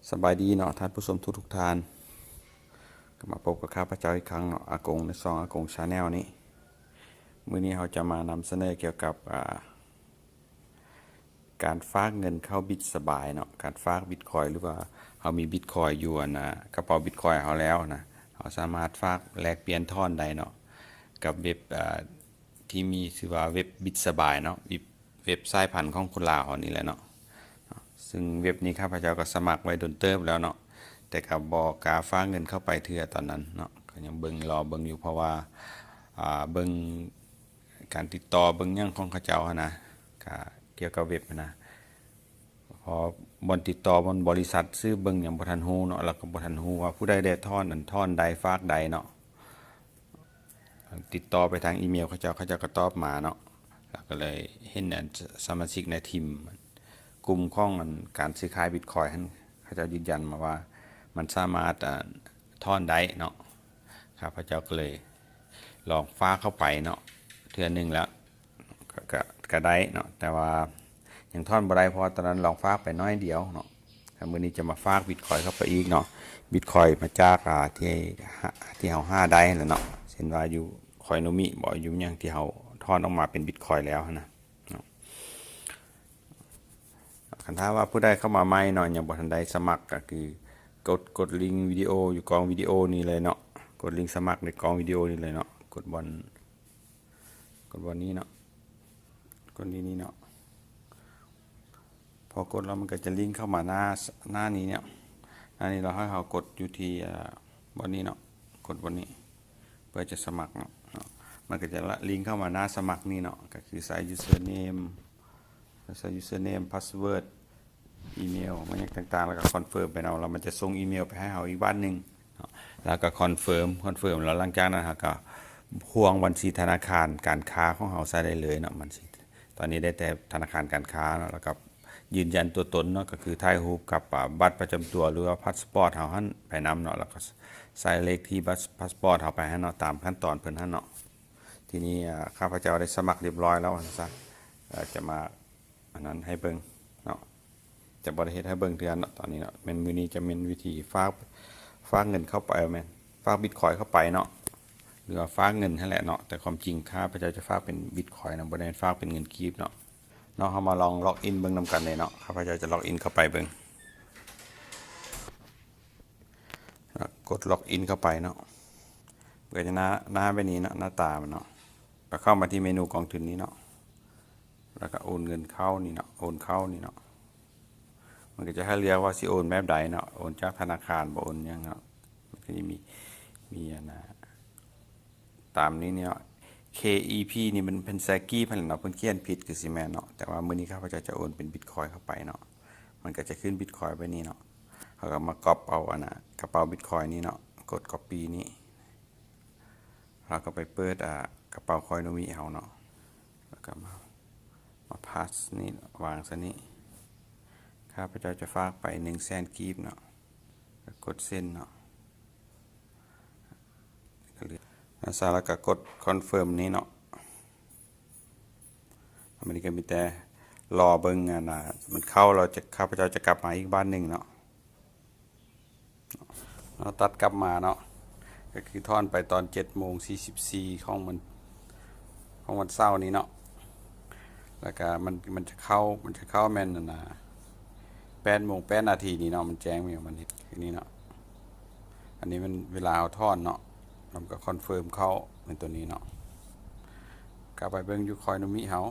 ສະບາຍດີເນາະ ທ່ານຜູ້ຊົມທຸກໆທ່ານ ກໍມາພົບກັບຂ້າພະເຈົ້າອີກຄັ້ງເນາະ ອາກົງ ໃນຊ່ອງອາກົງ Channel ນີ້. ມື້ນີ້ເຮົາຈະມານຳສະເໜີກ່ຽວກັບ ອ່າ ການຝາກເງິນເຂົ້າ Bitsby ເນາະ, ການຝາກ Bitcoin ຫຼືວ່າເຮົາມີ Bitcoin ຢູ່ ອັນນະ ກະເປົາ Bitcoin ເຮົາແລ້ວນະ, ເຮົາສາມາດຝາກແລກປ່ຽນຖອນໄດ້ເນາະ ກັບເວັບ ອ່າ ທີ່ມີຊື່ວ່າເວັບ Bitsby ເນາະ, ເວັບ ເວັບສາຍພັນຂອງຄົນລາວເຮົານີ້ແຫຼະເນາະ. ເຊິ່ງເວັບນີ້ຂ້າພະເຈົ້າກໍສະໝັກໄວ້ດົນເຕີບແລ້ວເນາະ, ແຕ່ກໍບໍ່ກ້າຝາກເງິນເຂົ້າໄປເທື່ອຕອນນັ້ນເນາະ, ກໍຍັງເບິ່ງ ລໍເບິ່ງຢູ່ ເພາະວ່າ ອ່າ ເບິ່ງການຕິດຕໍ່ ເບິ່ງຫຍັງຂອງເຂົາເຈົ້າຫັ້ນນະ, ກະກ່ຽວກັບເວັບຫັ້ນນະ, ເພາະບ່ອນຕິດຕໍ່ບ່ອນບໍລິສັດ ສືບເບິ່ງຫຍັງບໍ່ທັນຮູ້ເນາະ, ແລ້ວກໍບໍ່ທັນຮູ້ວ່າຜູ້ໃດໄດ້ຖອນ ອັນ ຖອນໄດ້ ຝາກໄດ້ເນາະ. ຕິດຕໍ່ໄປທາງອີເມວເຂົາເຈົ້າ, ເຂົາເຈົ້າກໍຕອບມາເນາະ, ແລ້ວກໍເລີຍເຫັນອັນສະ ສະມາຊິກໃນທີມກຸ່ມຂອງອັນການຊື້ຂາຍບິດຄອຍຫັ້ນ ເຂົາເຈົ້າຢືນຢັນມາວ່າມັນສາມາດ ອາ ຖອນໄດ້ເນາະ. ຂ້າພະເຈົ້າກໍເລີຍລອງຝາກເຂົ້າໄປເນາະ ເທື່ອໜຶ່ງແລ້ວ ກໍ ກໍ ກໍໄດ້ເນາະ, ແຕ່ວ່າຍັງຖອນບໍ່ໄດ້ ເພາະວ່າຕອນນັ້ນລອງຝາກໄປໜ້ອຍດຽວເນາະ. ແລ້ວມື້ນີ້ຈະມາຝາກບິດຄອຍເຂົ້າໄປອີກເນາະ, ບິດຄອຍມາຈາກ ອາ ທີ່ ທີ່ເຮົາຫາໄດ້ຫັ້ນລະເນາະ, ເຊັ່ນວ່າຢູ່ Coinomi ບໍ ຢູ່ຫຍັງ ທີ່ເຮົາຖອນອອກມາເປັນບິດຄອຍແລ້ວຫັ້ນນະເນາະ. ຄັນຖ້າວ່າຜູ້ໃດເຂົ້າມາໃໝ່ເນາະ ຍັງບໍ່ທັນໄດ້ສະໝັກ ກໍຄືກົດ ກົດລິງວິດີໂອຢູ່ກ້ອງວິດີໂອນີ້ເລີຍເນາະ, ກົດລິງສະໝັກໃນກ້ອງວິດີໂອນີ້ເລີຍເນາະ, ກົດບ່ອນ ກົດບ່ອນນີ້ເນາະ, ກົດທີ່ນີ້ເນາະ. ພໍກົດແລ້ວມັນກໍຈະລິງເຂົ້າມາໜ້າ ໜ້ານີ້ເນາະ, ໜ້ານີ້ແລ້ວໃຫ້ເຮົາກົດຢູ່ທີ່ ອາ ບ່ອນນີ້ເນາະ, ກົດບ່ອນນີ້ເພື່ອຈະສະໝັກເນາະ, ມັນກໍຈະລິງເຂົ້າມາໜ້າສະໝັກນີ້ເນາະ, ກໍຄືໃສ່ username ໃສ່ username password ອີເມວ ມາຫຍັງຕ່າງໆ ແລ້ວກໍ confirm ໄປເນາະ, ແລ້ວມັນຈະສົ່ງອີເມວໄປໃຫ້ເຮົາອີກບາດໜຶ່ງເນາະ, ແລ້ວກໍ confirm confirm ແລ້ວຫຼັງຈາກນັ້ນເຮົາກໍພວງບັນຊີທະນາຄານການຄ້າຂອງເຮົາໃສ່ໄດ້ເລີຍເນາະ, ບັນຊີ ຕອນນີ້ໄດ້ແຕ່ທະນາຄານການຄ້າເນາະ, ແລ້ວກໍຢືນຢັນຕົວຕົນເນາະ, ກໍຄືຖ່າຍຮູບກັບ ອາ ບັດປະຈຳຕົວ ຫຼືວ່າພາສປອດເຮົາຫັ້ນໄປນຳເນາະ, ແລ້ວກໍໃສ່ເລກທີ່ບັດ ພາສປອດເຮົາໄປຫັ້ນເນາະ, ຕາມຂັ້ນຕອນເພິ່ນຫັ້ນເນາະ. ທີນີ້ ອາ ຂ້າພະເຈົ້າໄດ້ສະໝັກຮຽບຮ້ອຍແລ້ວວ່າຊັ້ນຊະ, ເອີ ຈະມາ ອັນນັ້ນໃຫ້ເບິ່ງເນາະ, ຈະບໍ່ໄດ້ເຮັດໃຫ້ເບິ່ງເທື່ອເນາະ. ຕອນນີ້ເນາະ ແມ່ນ ມື້ນີ້ຈະແມ່ນວິທີຝາກ ຝາກເງິນເຂົ້າໄປ ແມ່ນຝາກບິດຄອຍເຂົ້າໄປເນາະ ຫຼືວ່າຝາກເງິນຫັ້ນແຫຼະເນາະ, ແຕ່ຄວາມຈິງຂ້າພະເຈົ້າຈະຝາກເປັນບິດຄອຍນະ, ບໍ່ໄດ້ແມ່ນຝາກເປັນເງິນກີບເນາະ. ເນາະ ເຮົາມາລອງ log in ເບິ່ງນຳກັນເລີຍເນາະ, ຂ້າພະເຈົ້າຈະ log in ເຂົ້າໄປເບິ່ງ. ກົດ log in ເຂົ້າໄປເນາະ, ເປີດໜ້າ ໜ້າແບບນີ້ເນາະ, ໜ້າຕາມັນເນາະ, ກໍເຂົ້າມາທີ່ເມນູກອງທຶນນີ້ເນາະ, ແລ້ວກໍໂອນເງິນເຂົ້ານີ້ເນາະ, ໂອນເຂົ້ານີ້ເນາະ. ມັນກໍຈະໃຫ້ເລືອກວ່າຊິໂອນແບບໃດເນາະ, ໂອນຈາກທະນາຄານບໍ ໂອນຫຍັງເນາະ, ມັນກໍຈະມີ ມີອັນນ່າ ຕາມນີ້ເນາະ, ເຄອີພີ ນີ້ມັນເປັນໃສ່ກີບຫັ້ນແຫຼະເນາະ, ເພິ່ນຂຽນຜິດຄືຊິແມ່ນເນາະ, ແຕ່ວ່າມື້ນີ້ຂ້າພະເຈົ້າຈະໂອນເປັນບິດຄອຍເຂົ້າໄປເນາະ, ມັນກໍຈະຂຶ້ນບິດຄອຍໄປນີ້ເນາະ. ເຮົາກໍມາກັອບເອົາອັນນ່າ ກະເປົາບິດຄອຍນີ້ເນາະ, ກົດ copy ນີ້, ເຮົາກໍໄປເປີດ ອາ ກະເປົາ Coinomi ເຮົາເນາະ, ແລ້ວກໍມາ ມາ paste ນີ້ ວາງໃສ່ນີ້. ຂ້າພະເຈົ້າຈະຝາກໄປໜຶ່ງແສນກີບເນາະ, ກໍກົດ send ເນາະ. ຫຼັງຈາກນັ້ນແລ້ວກໍກົດ confirm ນີ້ເນາະ, ບັດນີ້ກໍມີແຕ່ລໍເບິ່ງອັນນ່າ ມັນເຂົ້າແລ້ວ ຈະ ຂ້າພະເຈົ້າຈະກັບມາອີກບາດໜຶ່ງເນາະ. ເນາະ ຕັດກັບມາເນາະ, ກໍຄືຖອນໄປຕອນເຈັດໂມງສີ່ສິບສີ່ຂອງວັນ ຂອງວັນເສົານີ້ເນາະ, ແລ້ວກໍມັນ ມັນຈະເຂົ້າ ມັນຈະເຂົ້າແມ່ນອັນນ່າ ແປດໂມງແປດນາທີນີ້ເນາະ, ມັນແຈ້ງຢູ່ ມັນເຮັດຢູ່ນີ້ເນາະ. ອັນນີ້ມັນເວລາເຮົາຖອນເນາະ, ແລ້ວມັນກໍ confirm ເຂົ້າແມ່ນຕົວນີ້ເນາະ. ກັບໄປເບິ່ງຢູ່ Coinomi ເຮົາ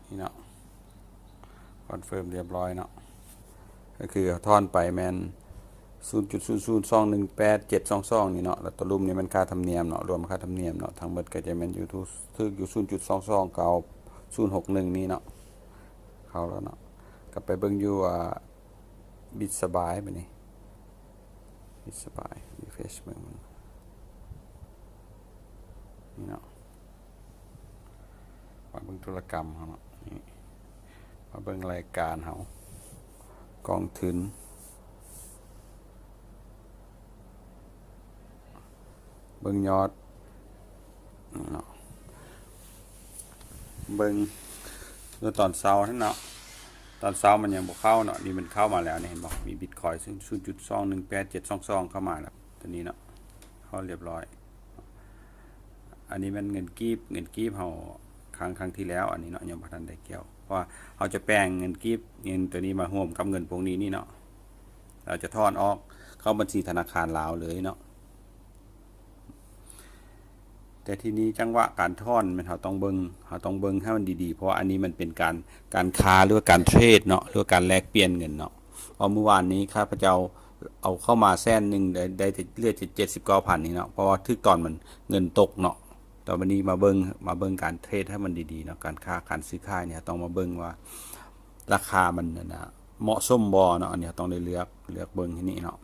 ນີ້ເນາະ, confirm ຮຽບຮ້ອຍເນາະ, ກໍຄືຖອນໄປແມ່ນສູນຈຸດສູນສູນສອງໜຶ່ງແປດເຈັດສອງສອງນີ້ເນາະ, ແລ້ວຕົວລຸ່ມນີ້ແມ່ນຄ່າທຳນຽມເນາະ, ລວມຄ່າທຳນຽມເນາະ, ທັງໝົດກໍຈະແມ່ນຢູ່ ຖືກຢູ່ສູນຈຸດສອງສອງເກົ້າສູນຫົກໜຶ່ງນີ້ເນາະ. ເຂົ້າແລ້ວເນາະ, ກັບໄປເບິ່ງຢູ່ ອ່າ Bitsby ບາດນີ້ Bitsby refresh ເບິ່ງ ນີ້ເນາະ, ມາເບິ່ງທຸລະກຳເຮົາເນາະ, ນີ້ ມາເບິ່ງລາຍການເຮົາ ກອງທຶນ ເບິ່ງຍອດເນາະ, ເບິ່ງ ເມື່ອຕອນເຊົ້າຫັ້ນເນາະ ຕອນເຊົ້າມັນຍັງບໍ່ເຂົ້າເນາະ ນີ້ມັນເຂົ້າມາແລ້ວນີ້ ເຫັນບໍ່? ມີບິດຄອຍ ສູນຈຸດສອງໜຶ່ງແປດເຈັດສອງສອງ ເຂົ້າມາແລ້ວ ຕົວນີ້ເນາະ ເຂົ້າລຽບຮ້ອຍ. ອັນນີ້ແມ່ນເງິນກີບ ເງິນກີບເຮົາຄັ້ງ ຄັ້ງທີ່ແລ້ວ ອັນນີ້ເນາະ ຍັງບໍ່ທັນໄດ້ກ່ຽວ ເພາະວ່າເຮົາຈະແປງເງິນກີບ ເງິນຕົວນີ້ມາຮ່ວມກັບເງິນພວກນີ້ນີ້ເນາະ ເຮົາຈະຖອນອອກເຂົ້າບັນຊີທະນາຄານລາວເລີຍເນາະ. ແຕ່ທີນີ້ຈັງຫວະການຖອນແມ່ນເຮົາຕ້ອງເບິ່ງ ເຮົາຕ້ອງເບິ່ງໃຫ້ມັນດີໆ ເພາະວ່າອັນນີ້ມັນເປັນການ ການຄ້າ ຫຼືວ່າການເທຣດເນາະ ຫຼືວ່າການແລກປ່ຽນເງິນເນາະ. ເພາະມື້ວານນີ້ຂ້າພະເຈົ້າເອົາເຂົ້າມາແສນໜຶ່ງ ໄດ້ ໄດ້ເຫຼືອແຕ່ເຈັດສິບເກົ້າພັນນີ້ເນາະ ເພາະວ່າຖືກຕອນມັນເງິນຕົກເນາະ. ແຕ່ບັດນີ້ມາເບິ່ງ ມາເບິ່ງການເທຣດໃຫ້ມັນດີໆເນາະ ການຄ້າການຊື້ຂາຍນີ້ ເຮົາຕ້ອງມາເບິ່ງວ່າ ລາຄາມັນ ອັນນະ ເໝາະສົມບໍ່ເນາະ ອັນນີ້ເຮົາຕ້ອງໄດ້ເລືອກ ເລືອກເບິ່ງໃຫ້ນີ້ເນາະ.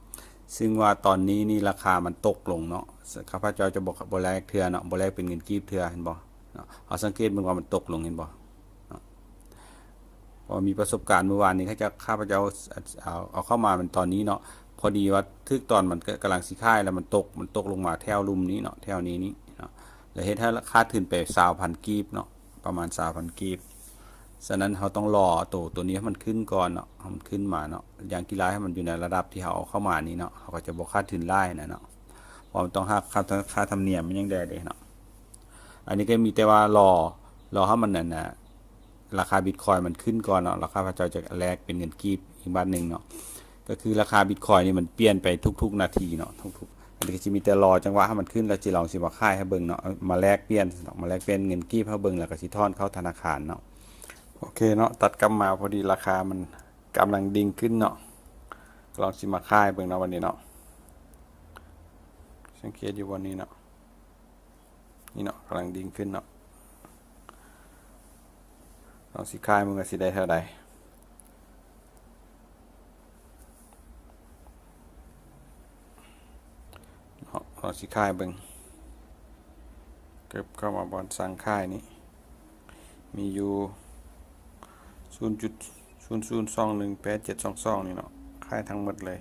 ຊຶ່ງວ່າຕອນນີ້ນີ້ລາຄາມັນຕົກລົງເນາະ ຂ້າພະເຈົ້າຈະບໍ່ ບໍ່ແລກເທື່ອເນາະ ບໍ່ແລກເປັນເງິນກີບເທື່ອ ເຫັນບໍ່ເນາະ. ເຮົາສັງເກດເບິ່ງວ່າມັນຕົກລົງ ເຫັນບໍ່ເນາະ. ເພາະມີປະສົບການມື້ວານນີ້ ເຂົາເຈົ້າ ຂ້າພະເຈົ້າເອົາ ເອົາເຂົ້າມາແມ່ນຕອນນີ້ເນາະ ພໍດີວ່າຖືກຕອນມັນກຳລັງຊິຂາຍ ແລ້ວມັນຕົກ ມັນຕົກລົງມາແຖວລຸ່ມນີ້ເນາະ ແຖວນີ້ນີ້ເນາະ ແລ້ວເຮັດໃຫ້ຂາດທຶນໄປຊາວພັນກີບເນາະ ປະມານຊາວພັນກີບ. ສະນັ້ນເຮົາຕ້ອງລໍໂຕ ໂຕນີ້ໃຫ້ມັນຂຶ້ນກ່ອນເນາະ ໃຫ້ມັນຂຶ້ນມາເນາະ ຢ່າງກີ້ຫຼາຍໃຫ້ມັນຢູ່ໃນລະດັບທີ່ເຮົາເອົາເຂົ້າມານີ້ເນາະ ເຮົາກໍຈະບໍ່ຂາດທຶນຫຼາຍນະເນາະ ເພາະມັນຕ້ອງຫັກຄ່າ ຄ່າທຳນຽມ ມັນຫຍັງແດ່ເດ້ເນາະ. ອັນນີ້ກໍມີແຕ່ວ່າລໍ ລໍໃຫ້ມັນ ອັນນະ ລາຄາບິດຄອຍມັນຂຶ້ນກ່ອນເນາະ ແລ້ວຂ້າພະເຈົ້າຈະແລກເປັນເງິນກີບອີກບາດໜຶ່ງເນາະ. ກໍຄືລາຄາບິດຄອຍນີ້ມັນປ່ຽນໄປທຸກໆນາທີເນາະ ທຸກໆ ອັນນີ້ກໍຊິມີແຕ່ລໍຈັງຫວະໃຫ້ມັນຂຶ້ນ ແລ້ວຊິລອງຊິມາຂາຍໃຫ້ເບິ່ງເນາະ ມາແລກປ່ຽນເນາະ ມາແລກປ່ຽນເງິນກີບໃຫ້ເບິ່ງ ແລ້ວກໍຊິຖອນເຂົ້າທະນາຄານເນາະ. ໂອເຄເນາະ ຕັດກັບມາ ພໍດີລາຄາມັນກຳລັງດິ່ງຂຶ້ນເນາະ ລອງຊິມາຂາຍເບິ່ງເນາະ ບັດນີ້ເນາະ ສັງເກດຢູ່ບ່ອນນີ້ເນາະ. ນີ້ເນາະ ກຳລັງດິ່ງຂຶ້ນເນາະ ລອງຊິຂາຍເບິ່ງວ່າຊິໄດ້ເທົ່າໃດເນາະ ລອງຊິຂາຍເບິ່ງ ເກັບເຂົ້າມາບ່ອນສັ່ງຂາຍນີ້ ມີຢູ່ ສູນຈຸດສູນສູນສອງໜຶ່ງແປດເຈັດສອງສອງ ນີ້ເນາະ ຂາຍທັງໝົດເລີຍ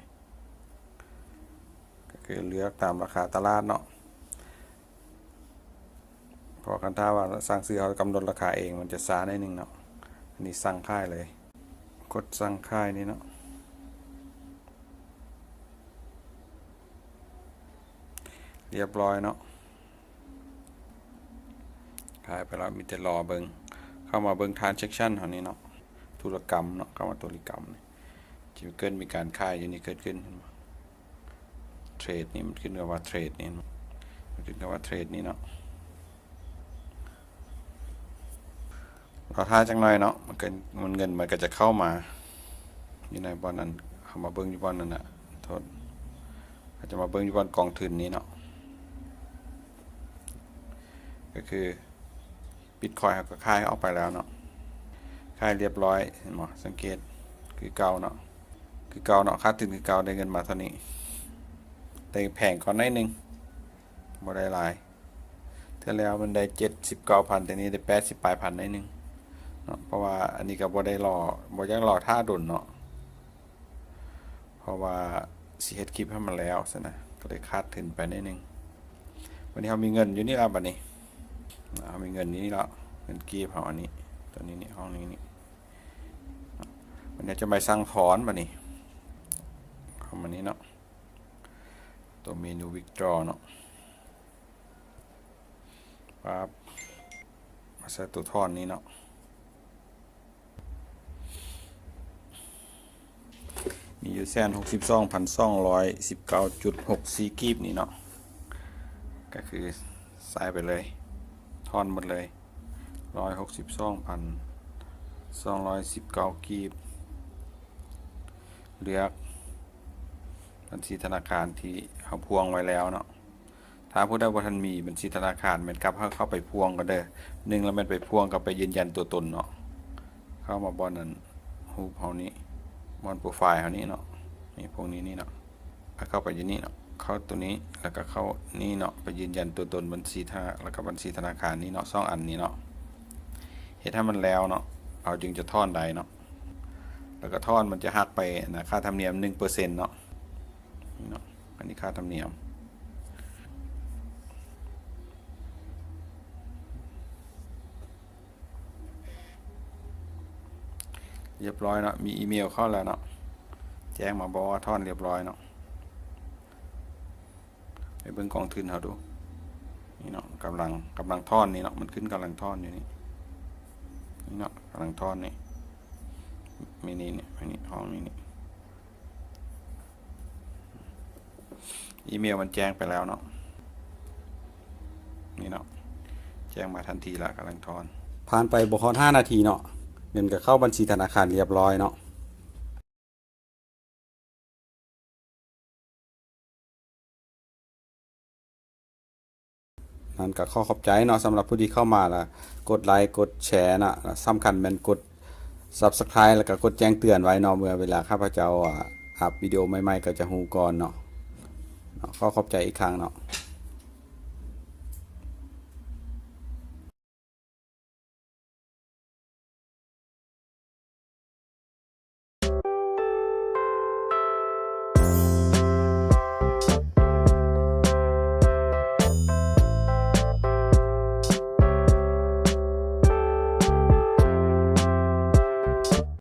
ກໍຄືເລືອກຕາມລາຄາຕະຫຼາດເນາະ. ເພາະຄັນຖ້າວ່າສັ່ງຊື້ ເຮົາກຳນົດລາຄາເອງ ມັນຈະຊ້າໜ້ອຍໜຶ່ງເນາະ ອັນນີ້ສັ່ງຂາຍເລີຍ ກົດສັ່ງຂາຍນີ້ເນາະ ລຽບຮ້ອຍເນາະ ຂາຍໄປແລ້ວ ມີແຕ່ລໍເບິ່ງ ເຂົ້າມາເບິ່ງ transaction ເຮົານີ້ເນາະ ທຸລະກຳເນາະ ເຂົ້າມາທຸລະກຳນີ້ ທີ່ເກີດມີການຂາຍຢູ່ນີ້ເກີດຂຶ້ນ ເຫັນບໍ່? ເທຣດນີ້ ມັນຂຶ້ນຄຳວ່າເທຣດນີ້ ມັນຂຶ້ນຄຳວ່າເທຣດນີ້ເນາະ ລໍຖ້າຈັກໜ້ອຍເນາະ ມັນກໍ ມັນ ເງິນມັນກໍຈະເຂົ້າມາຢູ່ໃນບ່ອນນັ້ນ ເຂົ້າມາເບິ່ງຢູ່ບ່ອນນັ້ນນະ ໂທດ ເຂົາຈະມາເບິ່ງຢູ່ບ່ອນກອງທຶນນີ້ເນາະ ກໍຄື ບິດຄອຍເຮົາກໍຂາຍອອກໄປແລ້ວເນາະ ຂາຍລຽບຮ້ອຍ ເຫັນບໍ່? ສັງເກດ ຄືເກົ່າເນາະ ຄືເກົ່າເນາະ ຂາດທຶນຄືເກົ່າ ໄດ້ເງິນມາເທົ່ານີ້ ໄດ້ແພງກວ່າໜ້ອຍໜຶ່ງ ບໍ່ໄດ້ຫຼາຍ ເທື່ອແລ້ວມັນໄດ້ເຈັດສິບເກົ້າພັນ ແຕ່ນີ້ໄດ້ແປດສິບປາຍພັນໜ້ອຍໜຶ່ງເນາະ ເພາະວ່າອັນນີ້ກໍບໍ່ໄດ້ລໍ ບໍ່ຢາກລໍຖ້າດົນເນາະ ເພາະວ່າຊິເຮັດຄລິບໃຫ້ມັນແລ້ວຊັ້ນນະ ກໍເລີຍຂາດທຶນໄປໜ້ອຍໜຶ່ງ. ວັນນີ້ເຮົາມີເງິນຢູ່ນີ້ລະ ບັດນີ້ ເຮົາມີເງິນຢູ່ນີ້ລະ ເງິນກີບເຮົາອັນນີ້ ຕົວນີ້ນີ້ ຫ້ອງນີ້ນີ້ ວັນນີ້ຈະໄປສັ່ງຖອນ ບັດນີ້ ເຂົ້າມານີ້ເນາະ ຕົວເມນູ withdraw ເນາະ ປັບ ມາໃສ່ຕົວຖອນນີ້ເນາະ ມີຢູ່ແສນຫົກສິບສອງພັນສອງຮ້ອຍສິບເກົ້າຈຸດຫົກສີ່ກີບນີ້ເນາະ ກໍຄືໃສ່ໄປເລີຍ ຖອນໝົດເລີຍ ຮ້ອຍຫົກສິບສອງພັນສອງຮ້ອຍສິບເກົ້າກີບ ເລືອກບັນຊີທະນາຄານທີ່ເຮົາພວງໄວ້ແລ້ວເນາະ. ຖ້າຜູ້ໃດບໍ່ທັນມີບັນຊີທະນາຄານ ແມ່ນກັບເຮົາເຂົ້າໄປພວງກ່ອນເດີ ໜຶ່ງລະແມ່ນໄປພວງກັບໄປຢືນຢັນຕົວຕົນເນາະ ເຂົ້າມາບ່ອນນັ້ນ ຮູບເຮົານີ້ ບ່ອນໂປຣໄຟລ໌ເຮົານີ້ເນາະ ນີ້ພວກນີ້ນີ້ເນາະ ເຂົ້າໄປຢູ່ນີ້ເນາະ ເຂົ້າຕົວນີ້ ແລ້ວກໍເຂົ້ານີ້ເນາະ ໄປຢືນຢັນຕົວຕົນບັນຊີທະ ແລ້ວກໍບັນຊີທະນາຄານນີ້ເນາະ ສອງອັນນີ້ເນາະ ເຮັດໃຫ້ມັນແລ້ວເນາະ ເຮົາຈຶ່ງຈະຖອນໄດ້ເນາະ ແລ້ວກໍຖອນມັນຈະຫັກໄປນະ ຄ່າທຳນຽມໜຶ່ງເປີເຊັນເນາະ ນີ້ເນາະ ອັນນີ້ຄ່າທຳນຽມ. ຮຽບຮ້ອຍເນາະ ມີອີເມວເຂົ້າແລ້ວເນາະ ແຈ້ງມາບອກວ່າຖອນຮຽບຮ້ອຍເນາະ. ໄປເບິ່ງກອງທຶນເຮົາດູ ນີ້ເນາະ ກຳລັງ ກຳລັງຖອນນີ້ເນາະ ມັນຂຶ້ນກຳລັງຖອນຢູ່ນີ້ ນີ້ເນາະ ກຳລັງຖອນນີ້ ມີນີ້ ນີ້ ນີ້ ຫ້ອງນີ້ ນີ້ ອີເມວມັນແຈ້ງໄປແລ້ວເນາະ ນີ້ເນາະ ແຈ້ງມາທັນທີລະ ກຳລັງຖອນ. ຜ່ານໄປບໍ່ຮອດຫ້ານາທີເນາະ ເງິນກໍເຂົ້າບັນຊີທະນາຄານຮຽບຮ້ອຍເນາະ. ນັ້ນກໍຂໍຂອບໃຈເນາະ ສຳລັບຜູ້ທີ່ເຂົ້າມາ ລະກົດໄລ ກົດແຊເນາະ ລະສຳຄັນແມ່ນກົດ Subscribe ລະກະກົດແຈ້ງເຕືອນໄວ້ເນາະ ເມື່ອເວລາຂ້າພະເຈົ້າ ອາ ອັບວິດີໂອໃໝ່ໆ ກໍຈະຮູ້ກ່ອນເນາະ ເນາະ. ຂໍຂອບໃຈອີກຄັ້ງເນາະ.